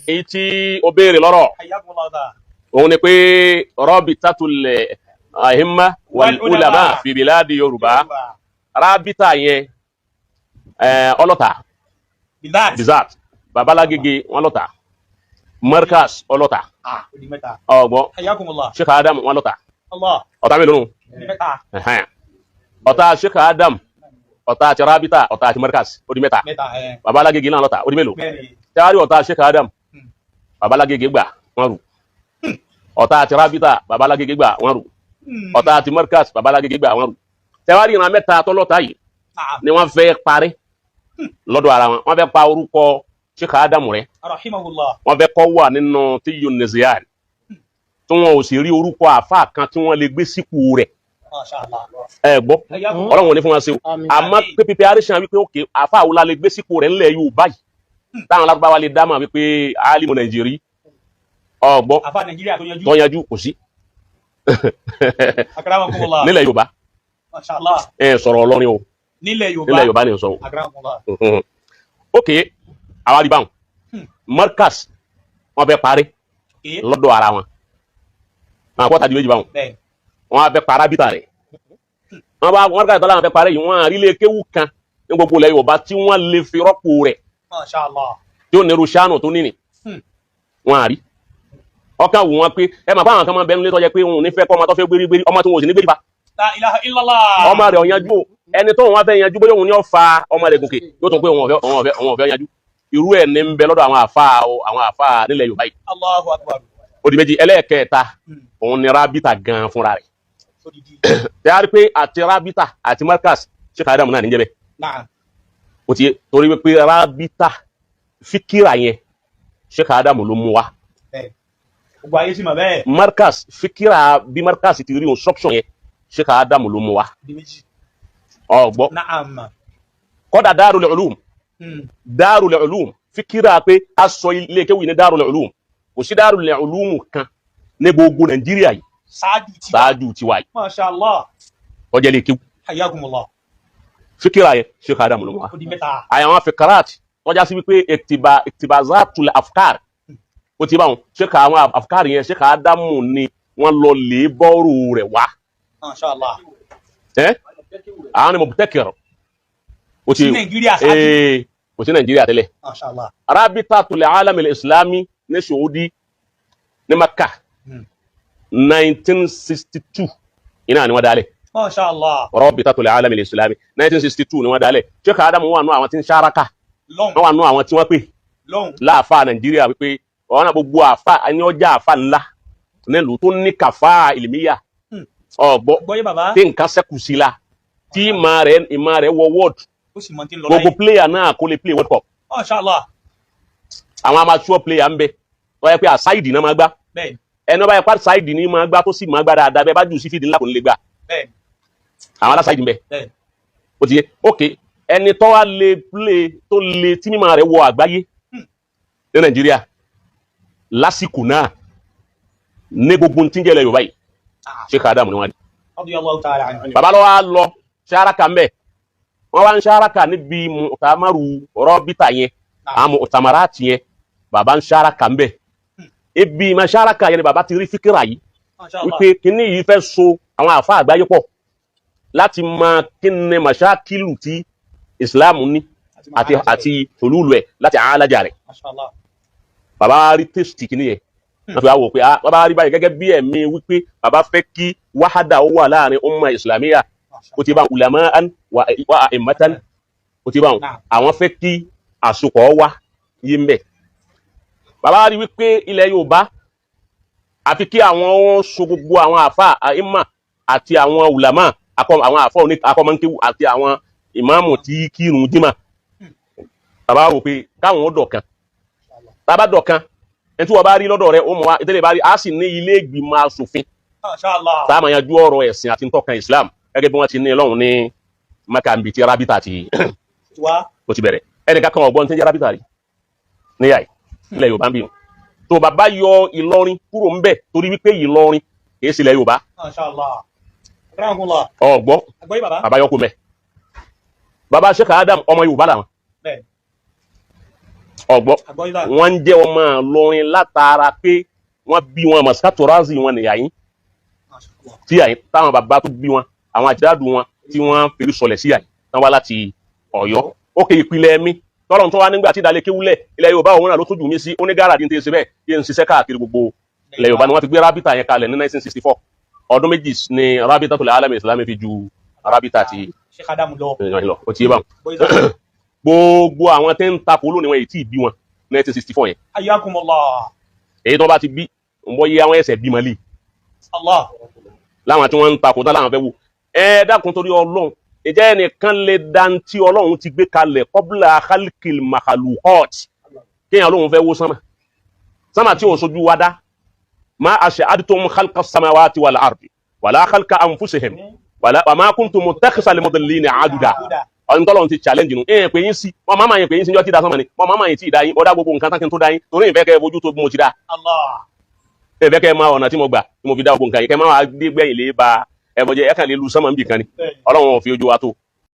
Èyí tí ó béèrè lọ́rọ̀ Hayyakumullah ta'ala. òun ni pé Rabitatul Ahimma wal Wal Ulama Ulama fi biladi Yorùbá, rábítà yẹn, ọlọ́ta. Bizat. Bizat, Babalágége wọn lọ́ta, Markaz ọlọ́ta. Ah, ó di mẹ́ta. Ọgbọ́n. Hayyakumullah. Sheikh Adam wọn lọ́ta. Allah. Ọ̀tá mélòó nù? Ó di mẹ́ta. Ẹ̀hẹ́n. Ọ̀tá Sheikh Adam, ọ̀tá àti rábítà, ọ̀tá àti Markaz, ó di mẹ́ta. Mẹ́ta ẹ̀. Babalágége náà lọ́ta, ó di mélòó? Mẹ́rin. Tẹ́wárí ọ̀tá Sheikh Adam, Babalágége gbà wọ́n rù. Ọ̀tá àti rábítà, Babalágége gbà wọ́n rù. Ọ̀tá àti Markaz, Babalágége gbà wọ́n rù. Tẹ́wárí ìran mẹ́ta tọ́lọ́ta yìí ni wọ́n fẹ́ parí lọ́dọ̀ ara wọn. Wọ́n fẹ́ pa orúkọ Sheikh Adam rẹ̀. Rahimahullah. Wọ́n fẹ́ kọ́ wà nínú tíyù nìzíàn, tí wọn ò sì rí orúkọ àáfàá kan tí wọ́n lè gbé sípò rẹ̀. Masha Allah. Ẹ gbọ́. Hayyakumullah. Ọlọ́run ò ní fún wa ṣe o. Àmọ́ pé preparation wípé òkè àáfàá wo la lè gbé sípò rẹ̀ ńlẹ̀ Yorùbá yìí, táwọn alágbáwa lè dá mà wípé alimu Nàìjírí, ọgbọ́. Àfa Nàìjíríà tó yanjú. Tó yanjú kò sí. Akramakumullah. Nílẹ̀ Yorùbá. Masha Allah. Ẹ sọ̀rọ̀ Ọlọ́rin o. Nílẹ̀ Yorùbá. Nílẹ̀ Yorùbá ni sọ o. Akramakumullah. Ok, àwa rí báwọn Markaz wọn fẹ́ parí lọ́dọ̀ ara wọn, àwọn akọ́ta di méjì báwọn. Wọn á fẹ́ para bítà rẹ̀, wọn bá Markaz tọ́lá wọn fẹ́ parí yìí, wọn àrílé kéwù kan ní gbogbo ilẹ̀ Yorùbá tí wọ́n lè fi rọ́pò rẹ̀ Masha Allah. tí ó nírú sánù tó níní. Wọn àrí ọkàn wù wọn pé ẹ máa bá àwọn kan máa bẹnu lé tọ́jẹ́ pé wọn ò ní fẹ́ kọ́ ọmọ tó fẹ́ gbérí gbérí, ọmọ tí wọn ò sì ní gbérí fa. La ilaha illallah. Ọmọ rẹ̀ ọ̀yanjú o. Ẹni tó wọn fẹ́ yanjú, bóyá òun ni ó fa ọmọ rẹ̀ gòkè, yóò tún pé òun ọ̀fẹ́, òun ọ̀fẹ́, òun ọ̀fẹ́ yanjú. Irú ẹ̀ ní ń bẹ lọ́dọ̀ àwọn àfa o, àwọn àfa nílẹ̀ Yorùbá yìí. Allahu akbar. Ó di méjì. Ẹlẹ́ẹ̀kẹta, òun ni rábítà gan fúnra rẹ̀. Odidi. Tẹ́ a rí pé àti rábítà àti Markaz, Sheikh Adam náà níjẹ́ bẹ́ẹ̀. Ó ti yé, torí wípé rábítà fíkìrà yẹn, Sheikh Adam ló mú wa. Bẹ́ẹ̀. Gbogbo ayé sì mọ̀ bẹ́ẹ̀. Markaz, fíkìrà bí Markaz ti rí instruction yẹn, Sheikh Adam ló mú wa. Di méjì. Ọgbọ́. Na'am. Kọ́dà Darul Ulum, Darul Ulum, fíkìrà pé a sọ ilé kéwì ní Darul Ulum, kò sí Darul Ulum kan ní gbogbo Nàìjíríà yìí Ṣáájú tiwa. ṣáájú tiwa yìí. Masha Allah. Ọjọ́ ilé kéwì. Hayyakumullah. Fíkìrà yẹn, Sheikh Adam ló mú wa. Ó di mẹ́ta. Àwọn fikarat tọ́já sí wípé ìtìbà zatul afkar, ó ti bá wọn Sheikh, àwọn afkar yẹn, Sheikh Adamu ni wọ́n lọ lè bọ́ọ̀rù rẹ̀ wá. Masha Allah. Ẹ́ àwọn ni mubtakir, ó ti Sí Nàìjíríà ṣáájú. Ee, kò sí Nàìjíríà tẹ́lẹ̀. Masha Allah. Rabitatul Alam al-Islami ní Saudi, ní Maka, 1962 iná ni wọ́n dálẹ̀. Masha Allah. Rabitatul Alam al-Islami, 1962 ni wọ́n dálẹ̀. Sheikh Adamu wà nù àwọn tí ń ṣáraka. Lọ́hùn. Wọ́n wà nù àwọn tí wọ́n pè Lọ́hùn. láàfáà Nàìjíríà wípé ọ̀nà gbogbo àfáà ẹni ọjà àfáà ńlá nílùú tó ní kàfáà ìlìmíyà, ọ̀gbọ́. Gbọ́yé bàbá. Tí nǹkan sẹ́kù sí la, tí ìmọ̀ rẹ̀ wọ world. Ó sì mọ tí ń lọ Gbogbo láyé. player náà kó lè play World Cup. Masha Allah. Àwọn amateur player ń bẹ tó yẹ pé àsáìdì náà máa gbá. Ẹni ọba yẹ pé àsáìdì ní máa gbá, tó sì máa gbá dáadáa, bẹ́ẹ̀ bá jù sí fìdí ńlá, kò ní lè gbá. Àwọn alásáìdì ń bẹ. Ó ti yé. Ok, ẹni tó wá lè play, tó lè tí mímọ̀ rẹ̀ wọ àgbáyé ní Nàìjíríà lásìkò náà ní gbogbo tí ń jẹ́lẹ̀ Yorùbá yìí, Sheikh Adamu ni wọ́n rí. Radiyallahu ta'ala anhu. Bàbá lọ́wọ́ á lọ ṣáraka ń bẹ̀, wọ́n wá ń ṣáraka níbi mùtàmárù rọ́bìtà yẹn, àwọn mùtàmáràtì yẹn, bàbá ń ṣáraka ń bẹ̀. Ibi ìmọ̀ ṣáraka yẹn ni bàbá ti rí fíkìrà yìí Masha Allah. wípé kíní yìí fẹ́ so àwọn àfa àgbáyé pọ̀ láti mọ kíni màṣákìlù tí Ìsìláàmù ní àti olúlu ẹ̀ láti àálájà rẹ̀. Masha Allah. Bàbá rí taste kíní yẹn, wọ́n fi wá wò pé ah, bàbá rí báyìí gẹ́gẹ́ bí ẹ̀mí wípé bàbá fẹ́ kí wàhádà ó wà láàrin umma islamiyya, ó ti bá ulama'an wa a'immatan, ó ti bá wọn. Àwọn fẹ́ kí àsopọ̀ wá yí ń bẹ̀. Bàbá rí wípé ilẹ̀ Yorùbá, àfi kí àwọn so gbogbo àwọn àfa àìmà àti àwọn ulama, àwọn àfọ akọmọkéwù àti àwọn ìmáàmù tí kírun jímà. Bàbá wò pé káwọn ó dọ̀kan, bàbá dọ̀kan, ẹni tí wọ́n bá rí lọ́dọ̀ rẹ̀ ó mọ̀ wá, ìtẹ́lẹ̀ bá rí, á sì ní ilé ìgbìmọ̀ asòfin Masha Allah. tá a máa yanjú ọ̀rọ̀ ẹ̀sìn àti ntọ́kan Islam gẹ́gẹ́ bí wọ́n ti ní lọ́hùn ní Maka nbi tí rábítà ti Tiwa. ó ti bẹ̀rẹ̀. Ẹnìkan kan ọ̀gbọ́n tí ń jẹ́ rábítà rí níyà yìí nílẹ̀ Yorùbá ń bí wọn tó bàbá yọ Ìlọrin kúrò ńbẹ̀, torí wípé Ìlọrin kìí sílẹ̀ Yorùbá. Masha Allah. Akramakumullah. Ọ̀gbọ́n. Àgbọ́yé bàbá. Bàbá yọ kó mẹ́. Bàbá Sheikh Adam, ọmọ Yorùbá làwọn. Ọ̀gbọ́. Àgbọ́yé sà. Wọ́n ń jẹ́ ọmọ Ìlọrin látara pé wọ́n bí wọn Maskaturazi wọn nìyà yín. Masha Allah. Tí àyín táwọn bàbá tó bí wọn, àwọn àjàdù wọn tí wọ́n fèrè sọlẹ̀ sí àyín tán wá láti Ọ̀yọ́. Ókè ìpìlẹ̀ mi tọ́lọ̀ tó wá nígbà tí ìdálé kéwúlẹ̀ ilẹ̀ Yorùbá, òun náà ló tún jù mí sí onígàrà dín tẹ́ ṣe bẹ́ẹ̀ yé ń ṣiṣẹ́ káàkiri gbogbo ilẹ̀ Yorùbá ni wọ́n fi gbé rábìtà yẹn kalẹ̀ ní 1964. Ọdún 2 ni Rabitatul Alam Islami fi ju rábìtà ti Sheikh Adamu lọ. lọ. Ó ti yé báwọn. Àgbọ́yé sà. Gbogbo àwọn tẹ́ ń takò lónìí, wọn èyí tí ì bí wọn 1964 yẹn. Hayyakumullah. Èyí tó bá ti bí ń bọ́ yé àwọn ẹsẹ̀ bímọ lé Allah. láwọn tí wọ́n ń takò tán láwọn fẹ́ wò. Ẹ dákun, torí Ọlọ́run, ìjẹ́ ẹnìkan lè dantí Ọlọ́run ti gbé kalẹ̀ qabla khalqil makhluqat, kéèyàn lóun fẹ́ wó sánmà, sánmà tí ò sojú wa dá? Ma ashhadtum khalqa samawati wal ardi wala khalqa anfusihim wala wa ma kuntum muttakhidhal mudillina aduda. Ọdún tọ́lọ́run ti challenge nu ẹ̀ pé yín sí wọn máa máa yẹn pé yín sí njọ́ tí da sánmà ni wọn máa máa yẹn tí ì dá yín. Ọ̀dà gbogbo nǹkan tán kí n tó dá yín, torí ìfẹ́ kẹ́ ẹ fojú tó bí mo ti dá. Allah. Ẹ fẹ́ kẹ́ ẹ máa ọ̀nà tí mo gbà tí mo fi dá gbogbo nǹkan yìí, kẹ́ ẹ máa wá dé gbẹ̀yìn lé ba ẹ bọ̀jẹ̀ ẹ kàn lè lu sánmà níbì kan ni. Bẹ́ẹ̀ni. Ọlọ́run ò fi ojú wa tó.